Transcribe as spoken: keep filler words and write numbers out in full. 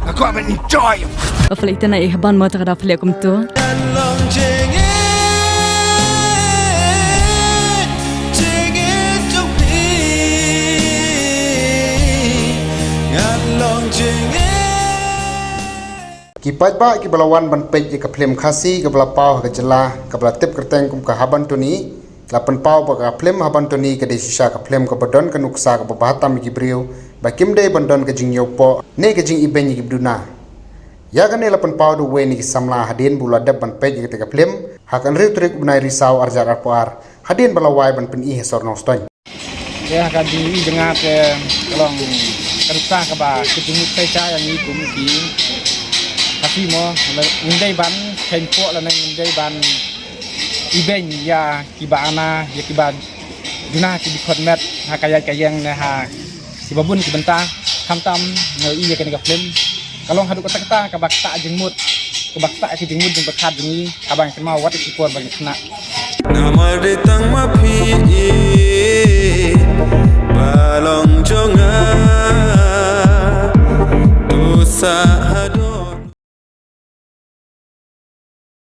Aku akan enjoy. Ba phi leh ïa kata, i haban mo, te ka da phi leh kumto. Ki paidbah kiba la wan ban peit ïa ka phlim Khasi kaba la paw ha ka jylla kaba la tip kyrteng kum ka Haban Tony, la pynpaw ba ka phlim Haban Tony ka dei shisha ka phlim kaba don ka nuksa kaba bha tam ïa ki briew, ba kim dei ban don ka jingïoh poh ne ka jingibeiñ ïa kiba duna. Ïa kane la pynpaw da uwei na ki samla hadien ba u la dep ban peit ïa kata ka phlim ha ka hynriew tarik u bnai Risaw arhajar arphew ar, hadien ba la wai ban pyni ha sor Nongstoiñ. Te ha ka jingïohi jong nga te ka long ka nuksa kaba kit jingmut shisha ïa ngi kum ki Khasi mo, ngim dei ban kheiñ poh lane ngim dei ban ibeiñ ïa kiba ana, ïa kiba duna, ki dkhot met ha ka ïaid ka ïeng ne ha kiba bun ki bynta. Khamtam nga ïohi ïa kane ka phlim ka long haduh katta katta kaba ktah jingmut, kaba ktah ki jingmut jingpyrkhat jong ngi haba ngi kynmaw wat ïa ki por ba ngi khynnah. Namar dei tang ma phi